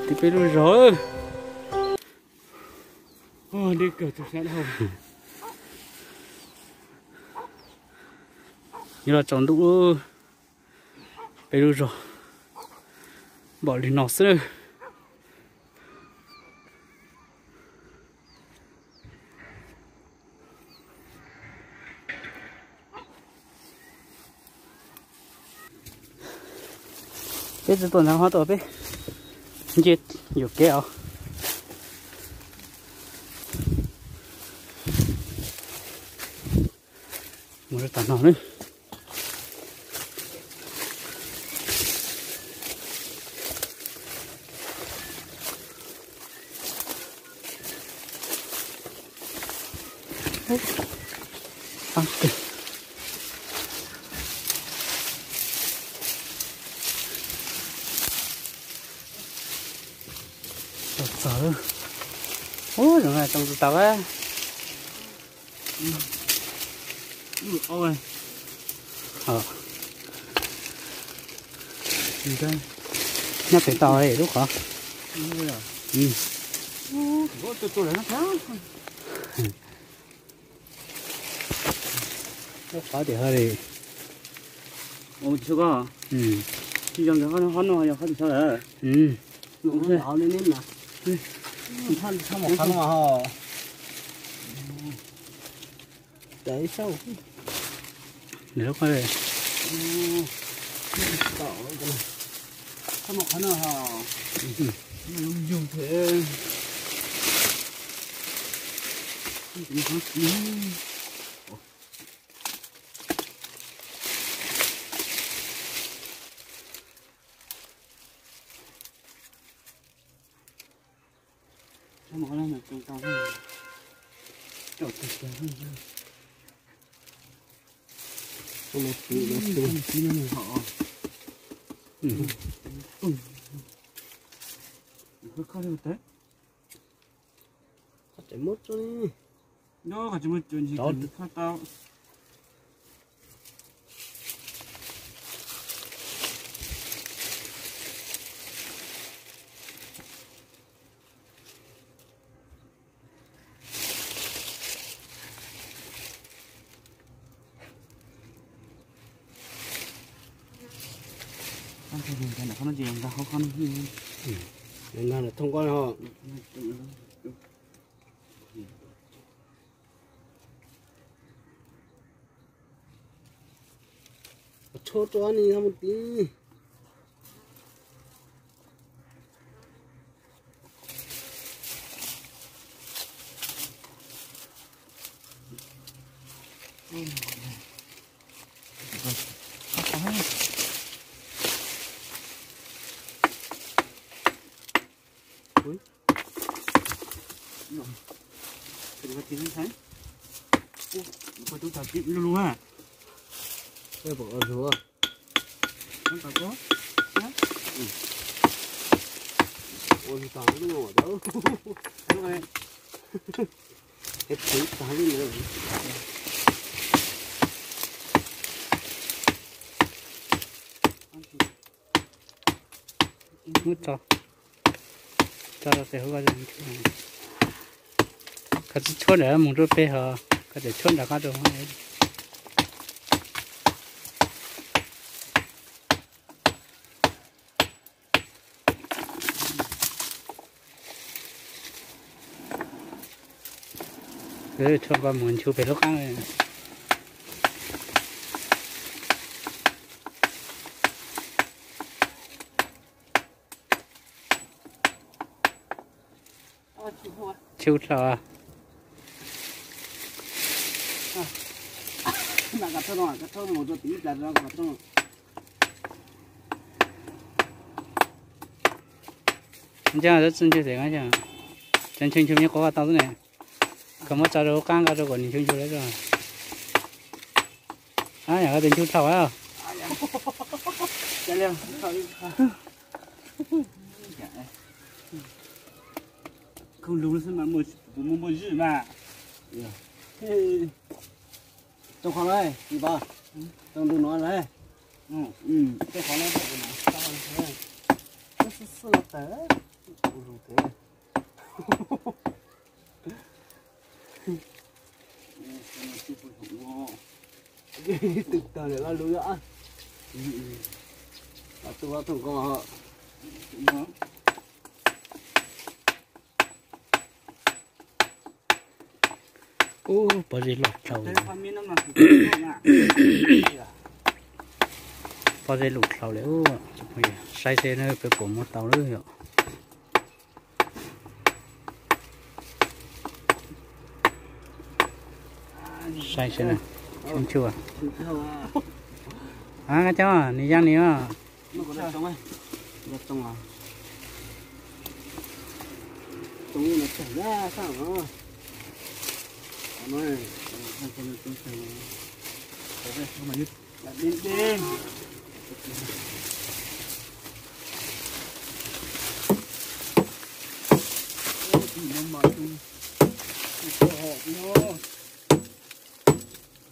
Tib peb lub zog. Deb kawg tus sab dhau. Yuav los tsaus ntuj, peb lub zog npaum li no xwb. Peb tsis tuaj ntawd, ho tuaj peb nce yuam kev os. Mus rau tom no na. Txog, txog lawm. Ub, zoo tau tau a. Nyob pem tau lub qhov. Lub qhov tias ho li. Tsis yog nkawd qhov no, yog qhov tim sau lawm. Nws lub qhov li. Qhov no ho. Yug thiab. Qhov tseem muab tso li. Nyob qhov tseem muab tso ntsis, tau. Nkag thooj koj ho. Tshuab rau ni ho mus tid. Muab tso, tso rau tes hauv ko. Koj tsis tshuab ntawm mus rau pem ho, koj tseem tshuab nram qab rau. Tshuab ko mus nchuv pem lub qab. Tsis dhau. Ntseeg, tsis nchuv tes, cov nchuv nchuv me quav tau xwb ne. Koj muab tso rau hauv qab nqa rau kom nws nchuv nchuv lawm. Yog koj tes nchuv dhau. Khoom lus xwb mas kuv muaj muaj zwj mas. Tau qhov lawm, tsis pom. Tau ntu no lawm. Tej qhov no xwb los tawm. Twb tag lawm, loj lub. Los tu ob tug nkoos. Ub, pob zeb loj dhau. Pob zeb loj dhau li. Saib seb peb puas muab tau lawm yom. Saib seb na, tsis tshua. A, koj coj nws yaj nws os.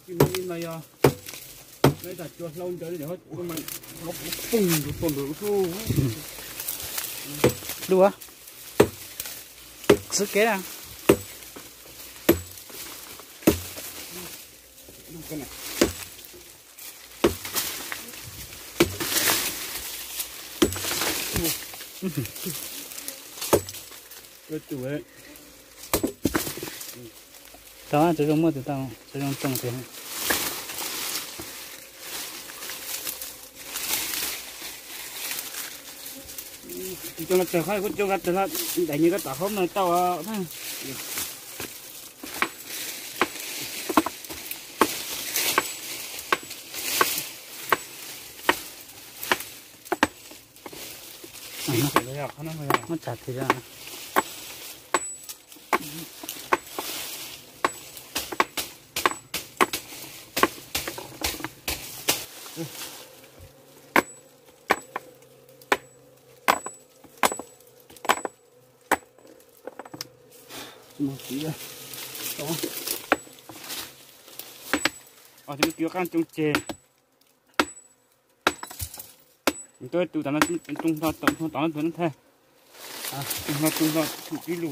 Tsis muaj ib no yog, lawv tas cua hlau ntawd, cua mas hlau poob rau ntawd xwb. Dua, xwb kev na. Tau, txawv zoo muaj tus tau, txawv zoo tsoo tiag. Cov no tawg qhov kuj cua, tawg los daim nyuag koj tom hoob no tau. Muab tsam tiag. Tus qab coob tseg. Tuaj tus tom no, tus tom no, tus no ntag. Tus no, tus no, tus tib lus.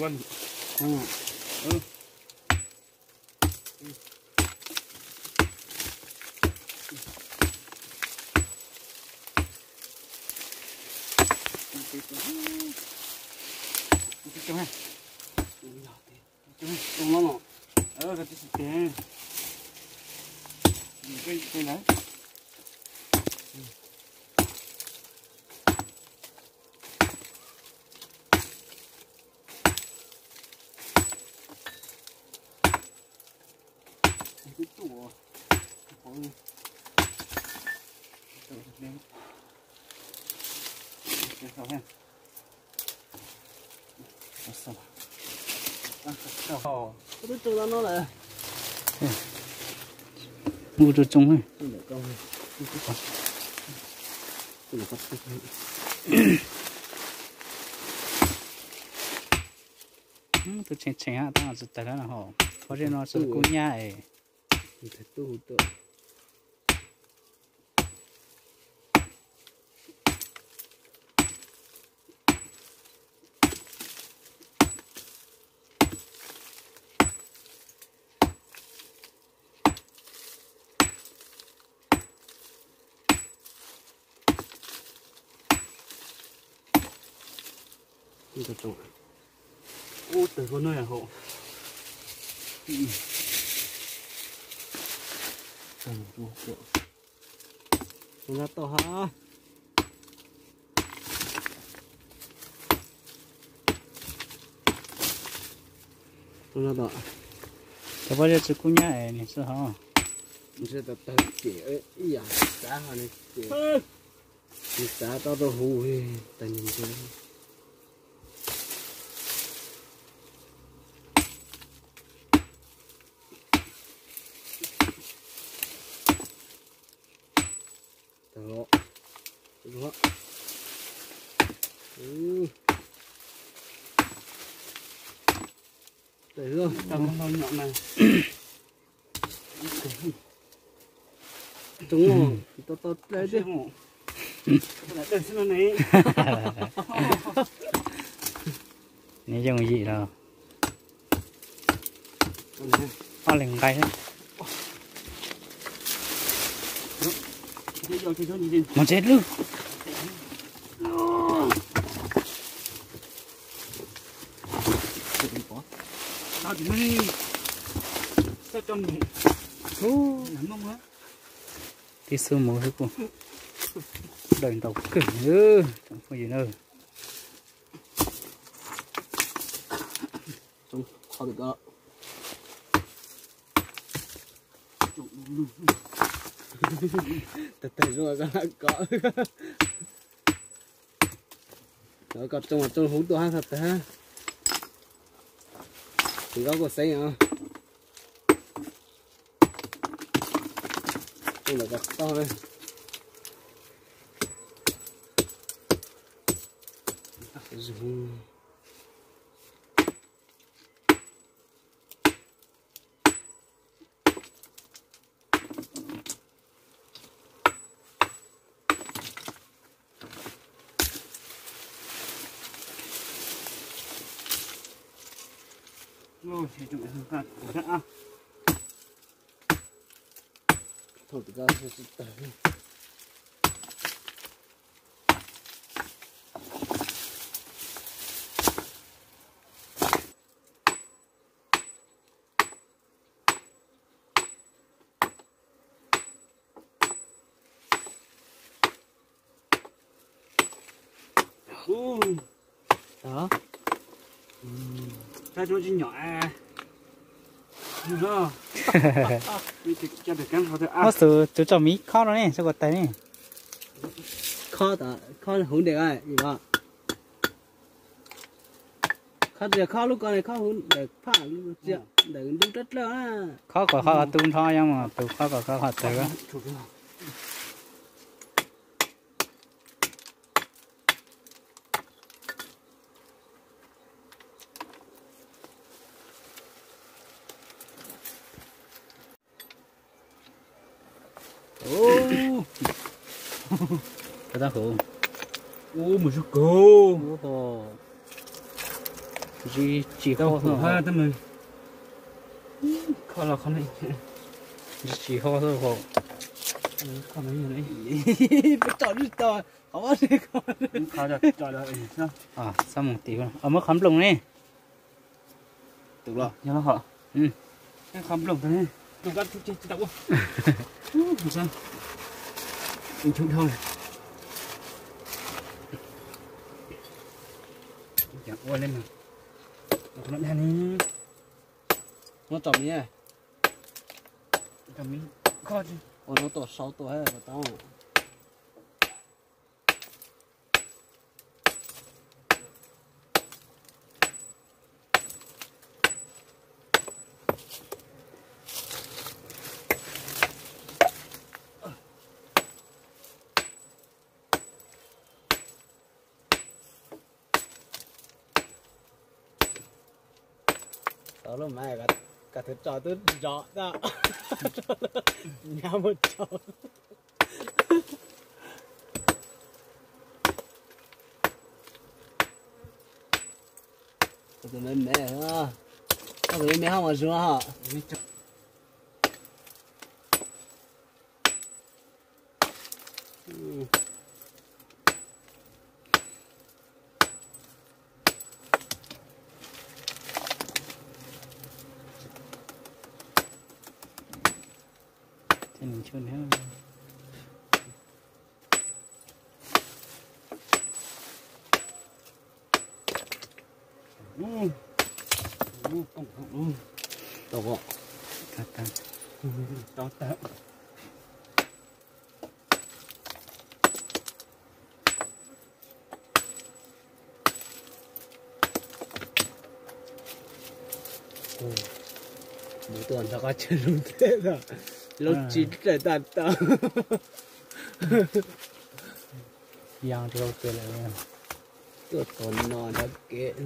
Mus rau tsoo. Tus tshee tshee tab tsis tawg lawm no ho. Pob zeb no xwb kub nyab es. Ub, tawg kua no hauv. Tus no tau ha. Tus no tau. Cov pob zeb tsis kub nyab es nws xwb hov. Nws tsis tau tawg ces ib yam xav ho nws ces nws xav tau rau huv tag nws. Tau tau dlej xwb no ne. Nws yooj yim los. Ob leeg nqaij. Mus tsev lwj. Tib xub mus xwb kuj daws ntau kawg, tsoom phooj ywg na. Tag tag zuj ko, kom tsoo tsoo huv tuaj hab tag. Tsis nkaub kuj xeeb os. Tsoo ntawm ko tau. Muab tus, tus tso miv khob no ne, tso kom tag ne. Khob, khob huv ntev, khob tias khob lub ko ne, khob huv ntawm phaj, ntawm ntug dlawb dlawb na. Khob kom khob tu nrho, yog mus tus khob kom khob tawg. Tab tab hauv. Ub, mus zog kawg. Tsis, tsis ho, tsis ho xwb hauv. Peb tso ntsej to, qhov, qhov, xab mus tim, muab qhov nplooj ne. Tus los yog los hom. Qhov nplooj tag ne. Nplooj kab tsis tau ua. Nchuv dhau. Ua li no. Muab tso miv. Ua no tuaj sau tuaj tau. Tau lub mas, koj twb tso twb zov tau. Nyab mus tso. Tus me me, tus me me ho mas zoo ho. Tau, tau tag. Mus tuaj nrog qab tsuag zoo thiab, lub tsis dawm tag tag. Yaa rau kev lawm. Tuaj tos no nrog kev.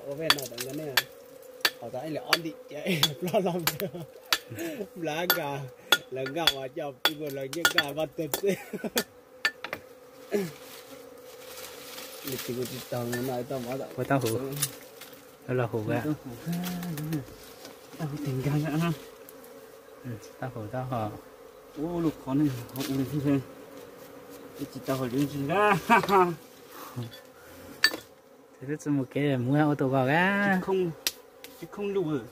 Ua peb no tas nkag ne, qhov tas ib li ob ntim ces ploj los nplawm nkag, lawv nkag mas coj pw, lawv nyiam nkag mas tag txij. Ua taub hau, los hau a. Taub hau, taub hau. Ua lub qhov ne, hau ua li thiab, tsis tau hau li ntsis. Tsis mus kev mus ua tau koj a. Tsis khoob lub.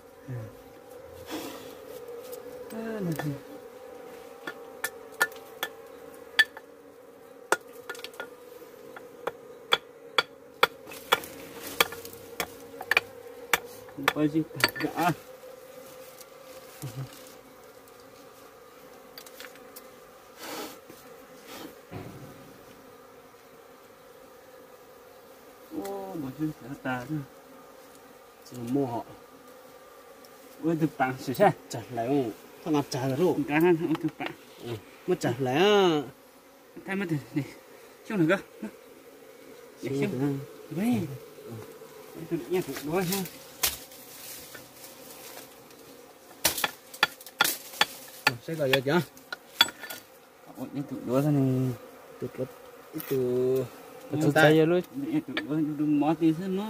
Tsis muaj, ua tus pam sim saib tsag hlais, thaj no tsag lawm lauj. Muab tsag hlais. Xyoob na, xyoob, tus duav, saib koj yuav cov, tus duav, ib tug, tus duav, tus duav mov ti xwb no.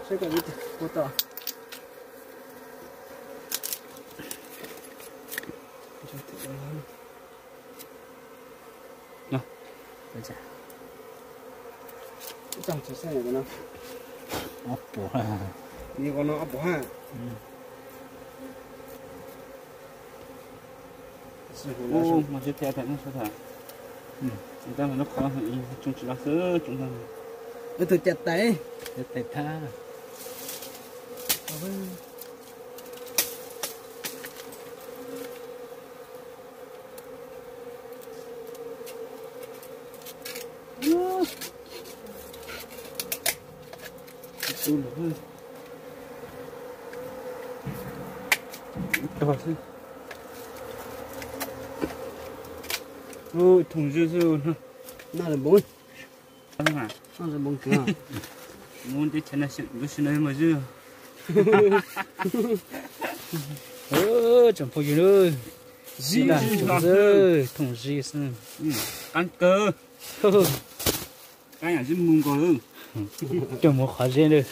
Saib koj ua tau. Ob puas, ob puas ha. Ua, mas tsis thiaj thaum no sawv daws. Tab mas lub qhov tsoo tsis los xwb, tsoo no. Ib tug caj tais, caj tais thab. Thooj zwm xwb, noj lawm npoo. Noj lawm npoo kawg. Muab teb chaws no xyem lub sij no mas zwm. Tsoom phooj ywg, zib daj xwb, thooj zwm xwb. Qab kawg. Qab yam zib mu nkaus lawm. Coj mus qhov zeb lawm.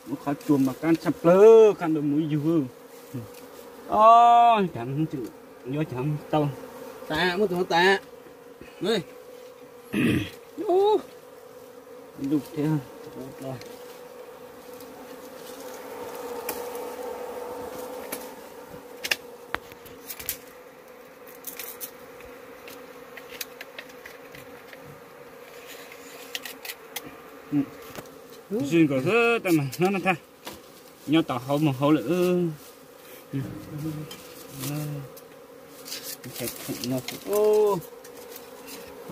Mus qhov tsuas mas qab tshaj plaws, qab ntawd mus yug. Os, cas yuav cas tau. Tas, muab tus no tas. Ntuj thiab. Zwm nkaus xwb, tab mas hnub no thaj nyob tom hauv mus hauv lawm.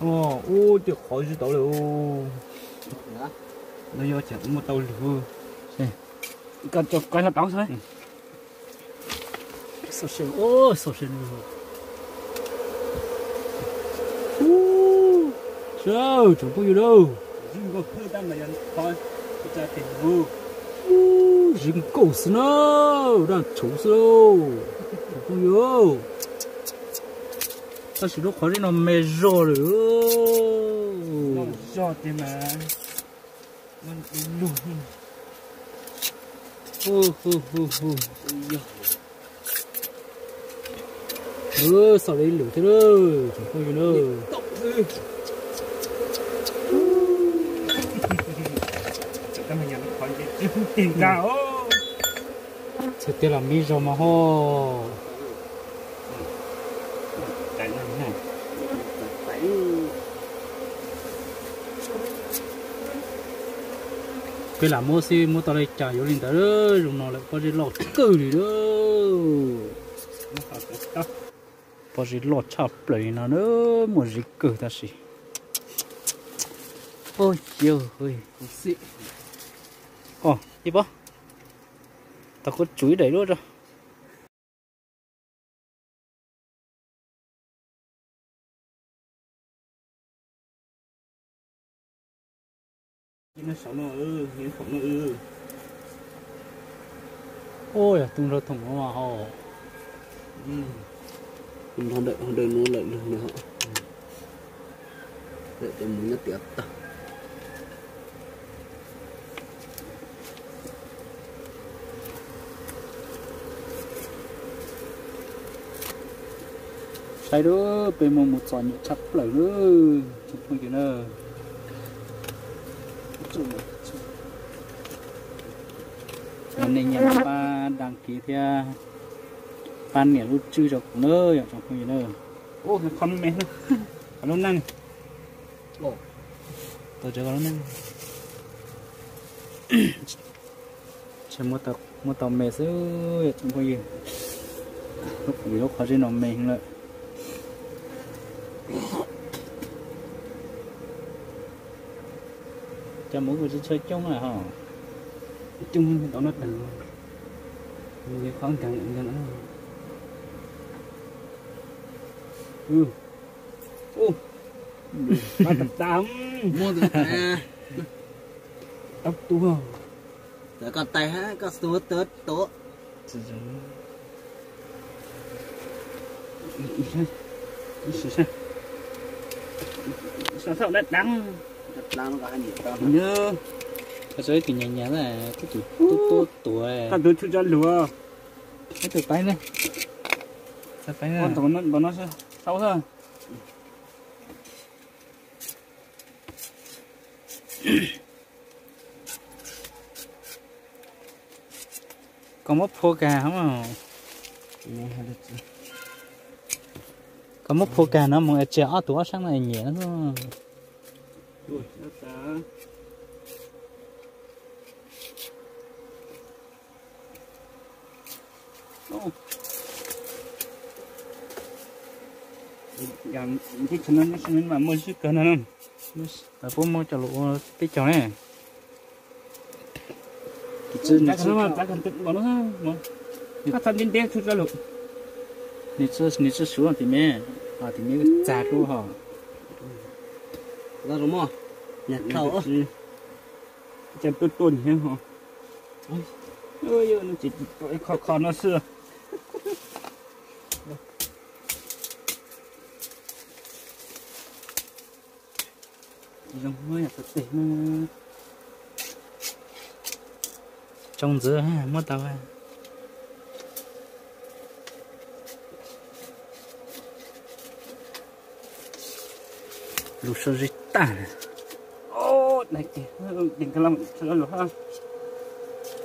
Ub, tej qhov zwm tau lawm. Lawv yuav cas muaj tau lwm. Koj tso koj nyob tau xwb. Saib tsoom phooj ywg lauj. Zwm nkaus xwb na, daj tshuv xwb lauj tsoom phooj ywg. Tab sis lub qhov zeb no me zog lawm. Zog tiag mas. Xauj li lwm thiab tsoom phooj ywg na. Txhais tias los me zog mas ho. Peb lam muab xwb, muab tau li cas yuav li ntawd. Zoo no lawm, pob zeb loj kawg li lawm. Qhov zis loj tshaj plaws li no na, muaj zis kawg tab sis. Oj, yog, oj, ib pob, tau kuv tsum ib daim duab rau. Ua yog tu nrog thoom no mas ho. Nrog ntawm hauv daws no lawm lug no. Lawm cov mus nyob tiav tag. Saib duab, peb muaj mus txom nyem tshaj plaws lawm tsoom phooj ywg na. Nej nyiam pab đăng ký thiab pab nias lub tswb rau kuv na yom tsoom phooj ywg na. Qhov me, qhov lub neej, tau tsev qhov lub neej. Muab tau me xwb tsoom phooj ywg. Lub qhov zeb no me heev lawm. Cov mus kuj tsis tshua coob na ho. Coob tau no deev, qhov nkees nkees. Ub, ub, muaj tus tais, tus tais, koj tais hab koj tuav tuav tuav. Saum thauj dab dab. Koj tso ib tug nyas nyas na, koj tus tub tuab tuav. Koj tus tshwj tso lug. Ib tug paib na. Txog paib na. Npaum no xwb, saub xwb. Koj muab phua kag, koj muab phua kag no mus tsia ob tug ob sab no nyiam. Mas muaj sib kawg no, puab muab coj lug ua teb chaws ne. Nws txawj suav tim me, tim me txag dua ho. Tuaj tuaj nyiam ho. Kho kho no xwb. Zoo, tsoo ntxiv muab tau. Lug sau zis tag.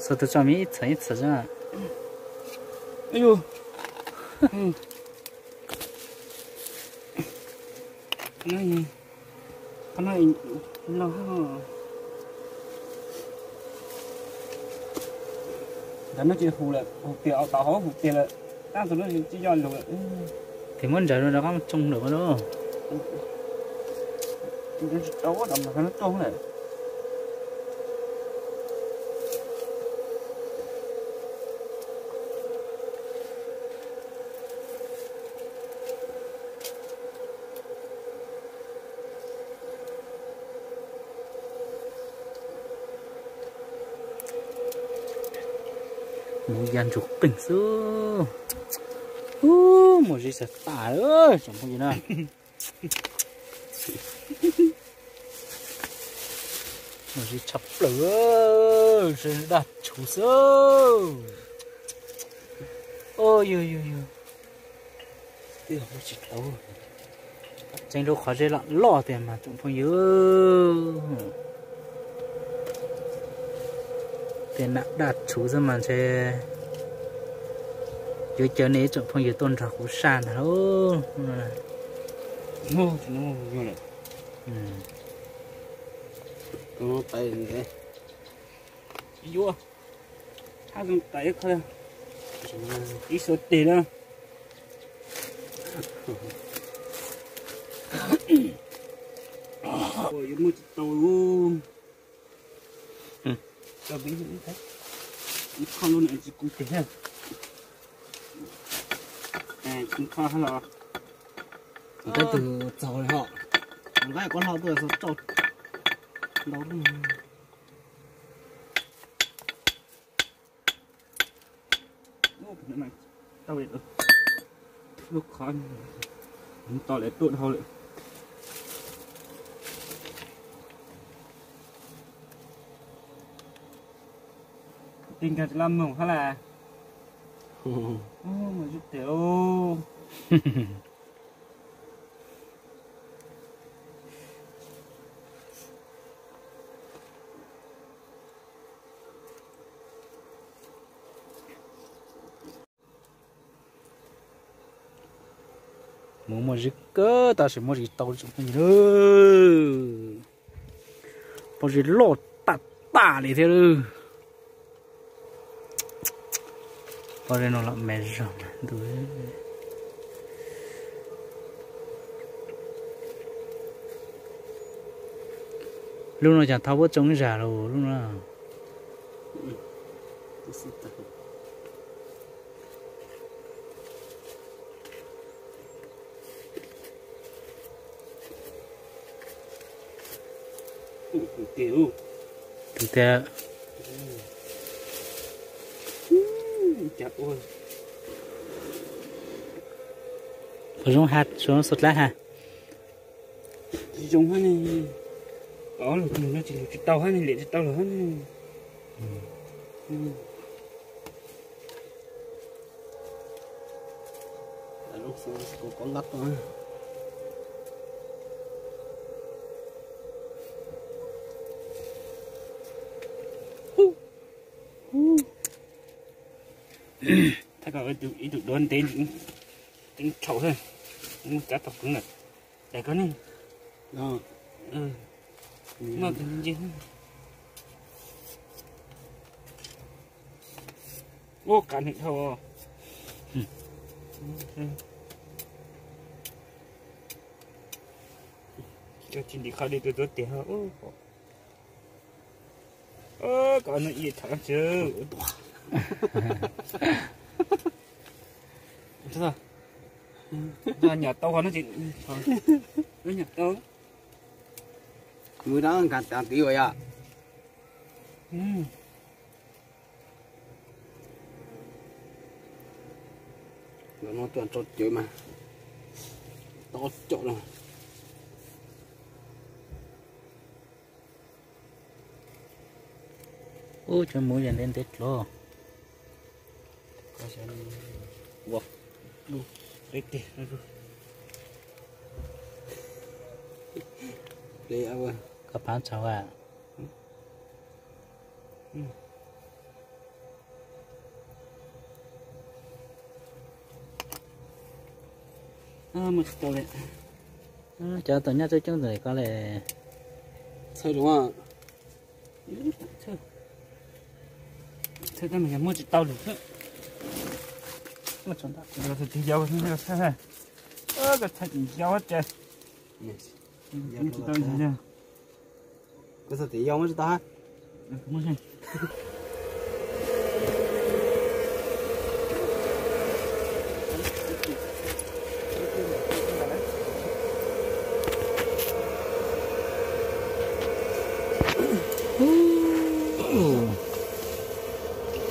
Xav tau tso me ib txhais ib txhais. Ntawm no ces hu lawm, hu tiag, tau hauv hu tiag lawm, tab tus no tsis yog lug lawm. Ces muab ntsaws rau qab tsoo lawm mas. Mus ya ntsug qeeg xwb. Ub, muaj zis tag tas tsoom phooj ywg na. Muaj zis tshaj plaws, daj tshuv xwb. Yog yog yog, tseeb lub qhov zeb loj loj tiag mas tsoom phooj ywg. Tej nam daj tshuv xwb mas ntshe yuav caw nej ib tsoom phooj ywg tuaj nrog kuv saj ntag lauj. Yuav, hab zoo tais ib qho, ib suav teg na. Yuav muab tsis tau. Kho lub no tsis kub tiag. Kho los. Tab tus txaus li ho. Nqa koj hlo tuaj tso ntau lub. Lub qhov to lawm tuaj dhau lawm. Ti nkag tsis laj moog hab las. Mus zub tiag. Mus muaj zib kawg tab sis muab zis tau tsoom phooj ywg. Pob zeb loj tag tag li thiab lawm. Pob zeb no los me zog ntuj. Lub no cas thau puab tsoo zag lawm lub no. Tiag. Puas zoo ha, zoo xav dlaab ha. Tsis zoo hab ne. Ob lug no tsis lug tsis tau hab ne, liam tsis tau lawm hab ne. Thaj koj ib tug duav ntev tseem tshau thiab, muab cab tau kub lawm. Daim koj ne, muaj kawg ntse. Ua qab neeg dhau. Tsis ntim qhov dej tuaj txog tiag. Koj no ib tham tsis. Nyam tau qhov no tsis, nyam tau. Mus dab nkag tas tid ua yom. Ntawm no tuaj tso cawv mas tau coj los. Ub, cov muv yog ntev ntev dlov. Ua, lub, peb teg. Koj pab tsaug a. Cov tau nyob coob coob ntawm koj le. Txhawj zoo. Txhawj tab mas yog muab tsis tau lwm xwb. Tus twg yau txhawj, koj txhawj tsis yau ces. Koj txhawj tsis yau muab tsis tau hab.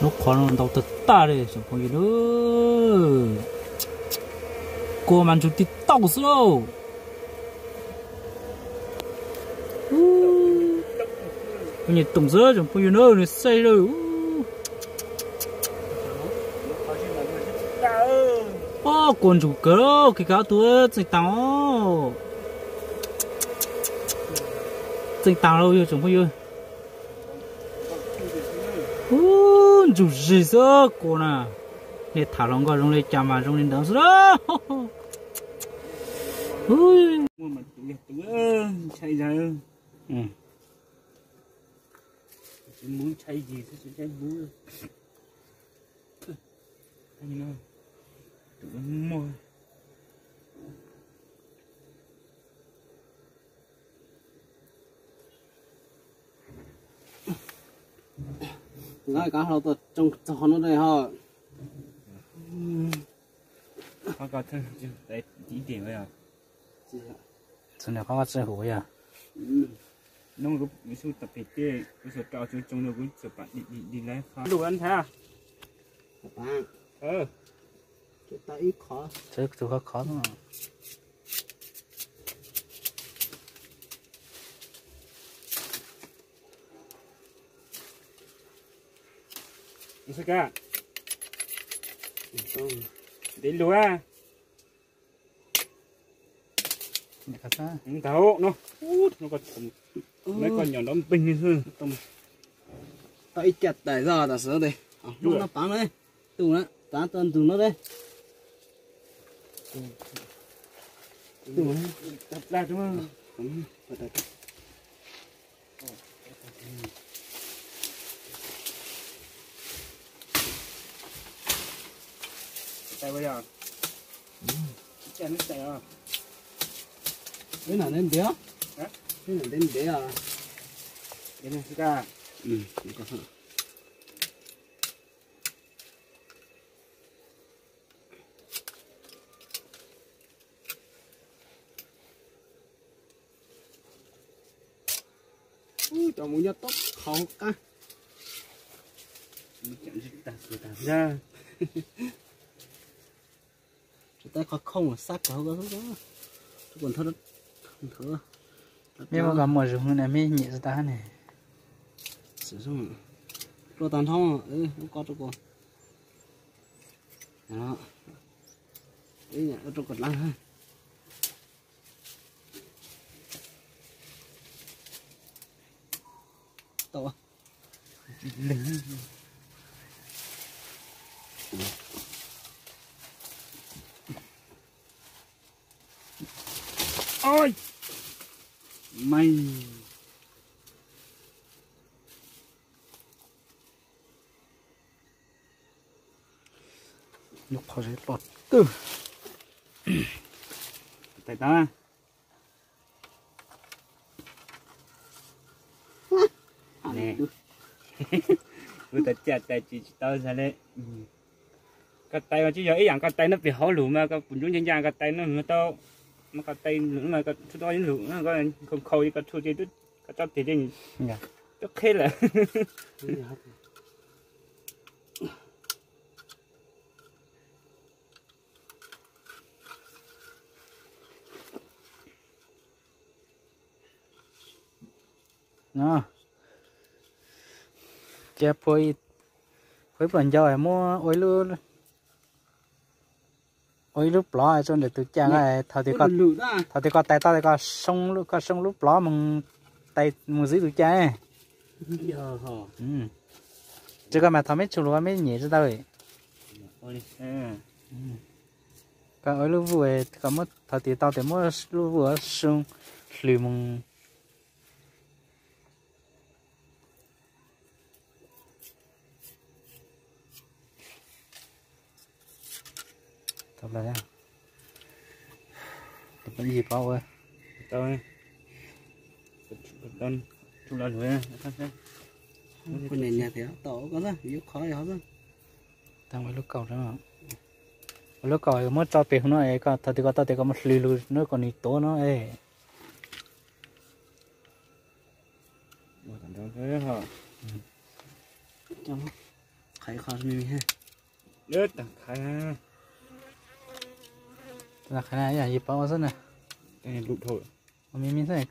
Lub qhov no ntau tag tag li tsoom phooj ywg na. Kua mas ntsug tib tauj xwb lauj. Kua nyuag toom xwb tsoom phooj ywg na, nws xej lawm. Kua ntsug kawg, kis kab tug txeej taag os. Txeej taag lauj yog tsoom phooj ywg. Ub, ntsug zig xwb kua na. Nej tham hluas nkauj zoo li cas mas zoo li ntawd xwb. Nqa kab hlau tuaj tsoo txog no dej ho. Txhua niam qhov txij huv yog. Nub kuv xub tas pem tej kuv xuas rau tsoom tsoom no kuv xuas pam dim dim dim lawm. Lus nthav. Tus khov khov no. Ntev lus. Ntau no, no koj nyom nrov npeeg li xwb. Tau ib caj tais zog tam sim no, no paav no, tus na paav tau ntug no de. Wb nam ntev ntev, wb nam ntev ntev os. Cov mus nyob tod qhov qab. Tsis tau qhov khoom xab kawg, mej muab koj muaj zoov ne, mej nyiam tsis tau ne. Rau tag nrho, koj rau kuv. Rau kuv dlaab. Tau. Nyuj qhov zeb loj twg. Tais tau. Kuv tas caj tais tsis tsis tau xav le. Koj tais mas tsis yog ib yaam koj tais no pem hauv lug mas koj pum ntsub ncaj ncaj koj tais no tau. Mas koj tais lug mas koj tsuj tau lug, khaus khaus koj tsuj ces koj tso tes ces twb qheb lawm. No, cia phua ib pluag ncau muab ua ib lub plov rau ntawm tus caj, thaum twg koj tais tau koj soo lub plov mus tais mus zwb tus caj. Tsis koj mas thaum meb tsum lus meb nyem tsis tau. Koj ua lub vuj, koj muab thaum twg tau tes muab lub vuj soo hlwm mus. Ua lub kaus, ua lub kaus muab tso pem hauv no, thaum twg koj tau tes koj muab hlwv lug no kom nws tuav no. Qhov me me, qhov na yog yus pov ua xwb na. Ua me me xwb.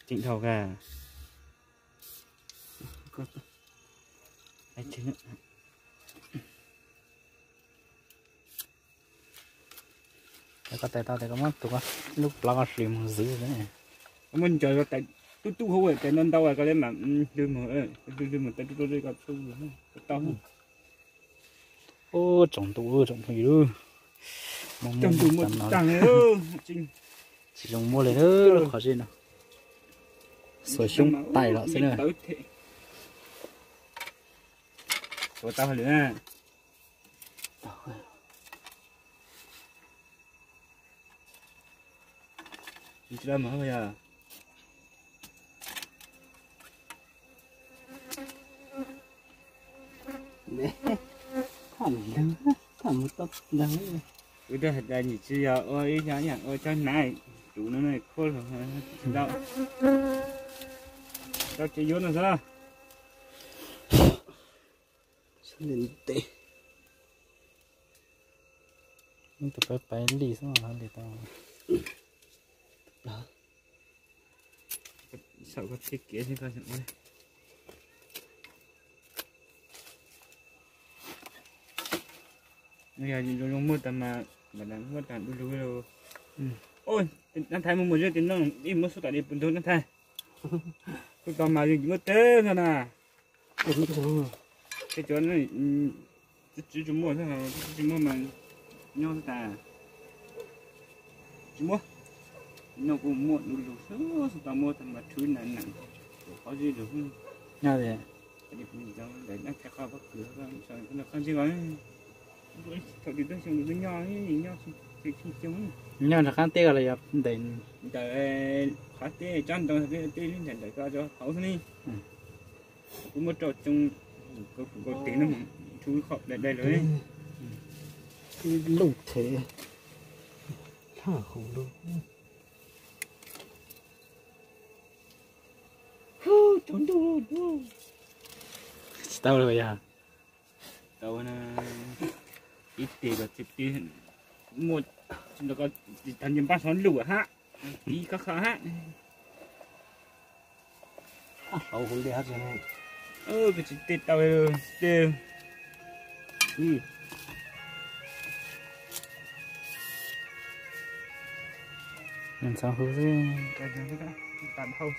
Tseem dhau kawg. Koj tais tau tes koj muab tus lub plov koj hlwv mus zwv. Muab ntsaws tais tub tub hauv tais ntau ntau koj le mam hlwv mus, hlwv mus tais tub tub koj tau. Ub, tsoom ntuj, tsoom phooj ywg, tsis zoo muaj li lub qhov zeb no. Xuas xyoob tais los xwb na. Xuas tau lawm na. Tsis tau mas yog. Wb twb hais tias nyiam tsis yog ua ib xyoo ib yam ua tsob hnav, tus no khuab los tsis tau. Tau tsis yuav no xwb. Tus pais pais li xwb li tau. Saum koj txhij kev xwb koj tseem ua. Yog zoo muaj tag mas, muaj tag du lug. Nab Thaiv muaj muaj zeb tis no ib muab xub tom li puv ntug Nab Thaiv. Xub tom mas yeej tsis muaj teb no na. Tej cov tsis muaj, tsis muaj mas nyob xwb tas. Tsis muaj, no kuj muaj du lug xwb, xub tom muaj tag mas rhwv na nam, qhov zeb lug. Nyob li, ntawm Nab Thaiv qhov pob kws, qhov zeb os. Thaum twg tuaj xyoo twg nyob, nyob rov qab teb los yog ntawm, ntawm qhov teb tsob ntoo tej li ntawm ko rau hauv xwb ne. Kuv muab rau tsoo, kaus tes no rhuav qhov dai dai lawm. Luj thev, thaj hauv lug. Tsis tau li yog. Tau na, ib tes kom txiv tis muaj, tsis tau nce npaj xov lum hab, ib kob qhov hab. Hauv kuv li hab tsis, kuv tsis tej tau tej. Ntxhov hu xwb.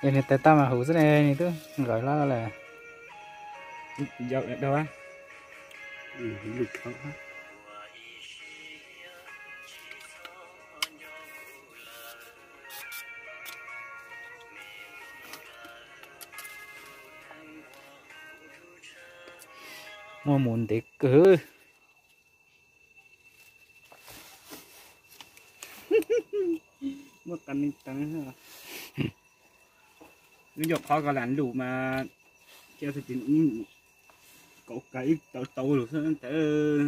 Es nws tais tau mas huv xwb ne, nws twb nqawm hlo lawm. Muaj mus ntev kawg. Muaj qas neeg teev. Nws yog qhov ko lam lum mas, cia kaum kag ib tau tau lug xwb ntawd.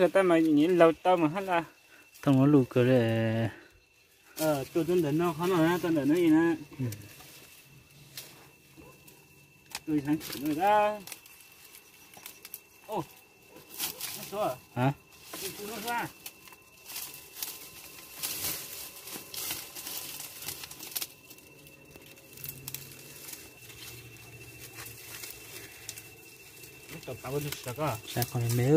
Sawv daws mas nyiam laug tau mas hab las. Thooj lub lug kawg li. Tuaj tau ntawm no qhov no na, tau ntawm no na. Tuaj heev no. Saib qhov me me.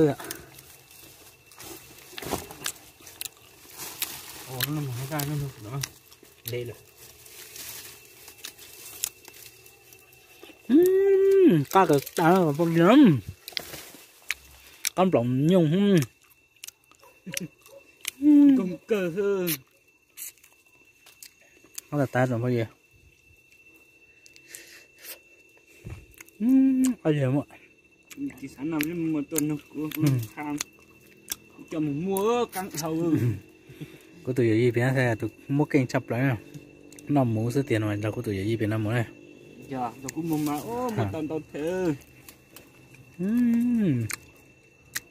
Qab kawg tas, qab nplaum nyoog. Qab tas tas tsoom phooj ywg. Kuv tus yawm yij pem tus muaj keej tshaj plaws, noj muv xwb tiag no nrog kuv tus yawm yij pem noj muv na.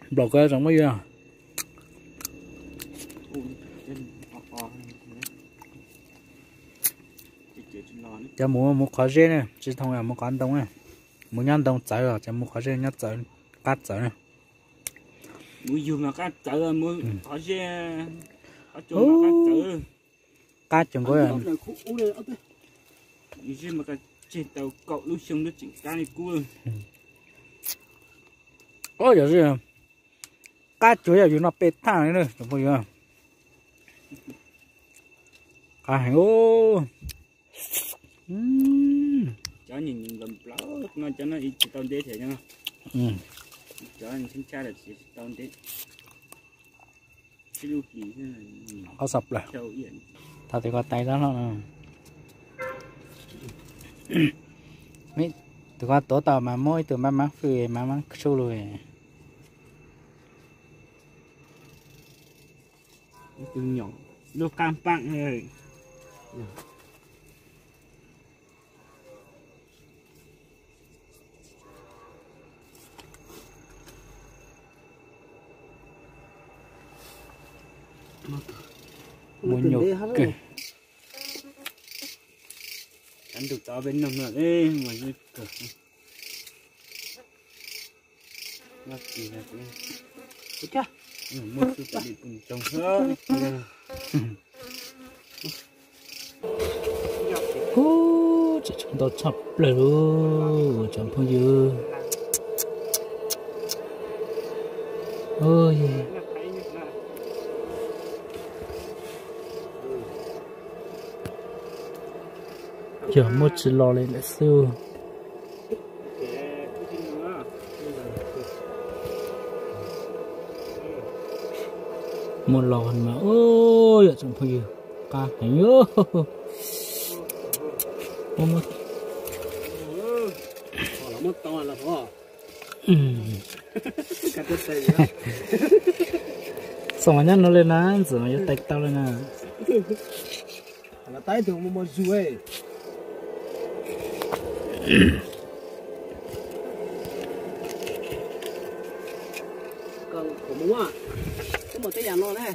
Nplaum kawg tsoom phooj ywg. Cov muv, muv qhov zeb na, tsis thooj muv qhov ntoo na. Muv nyob ntoo txawv os, ces muv qhov zeb nyob txawv, qab txawv na. Muv yug mas qab txawv, muv qhov zeb, qhov cua mas qab txawv. Qab tseem nkaus. Zeb mas tseg tau kaum lub xyoo twb tseem qab li kub. Yog li, qab tsuas yog yus noj peb thaj li na tsoom phooj ywg. Qab heev. Cov nyiam nyiam nplaum nplaum no cov no tsis tau nteb thiab no. Cov ntshab ntshab lawm tsis tau nteb. Sib lub hlis. Qab xa plaws. Thaum tus ko tais loj loj no. Tus ko tuav tau mas muab ib tug mab mab fwj mab mab suj lug. Tus nyom lub qab npaaj. Muaj nyuaj kawg. Cov ntug tod peb noog no mas zoo kawg. Muaj xub tas li pus ntsoog xwb. Ub, tseem tshuav ntau tshaj plaws lauj tsoom phooj ywg. Yog muaj tsis los li lawm xwb. Muaj los mas ub, yog tsoom phooj ywg, qab heev. Xoom mas nyob no li na, ntxim yuav tais tau li na. Koj mus, koj mus tej yam no na.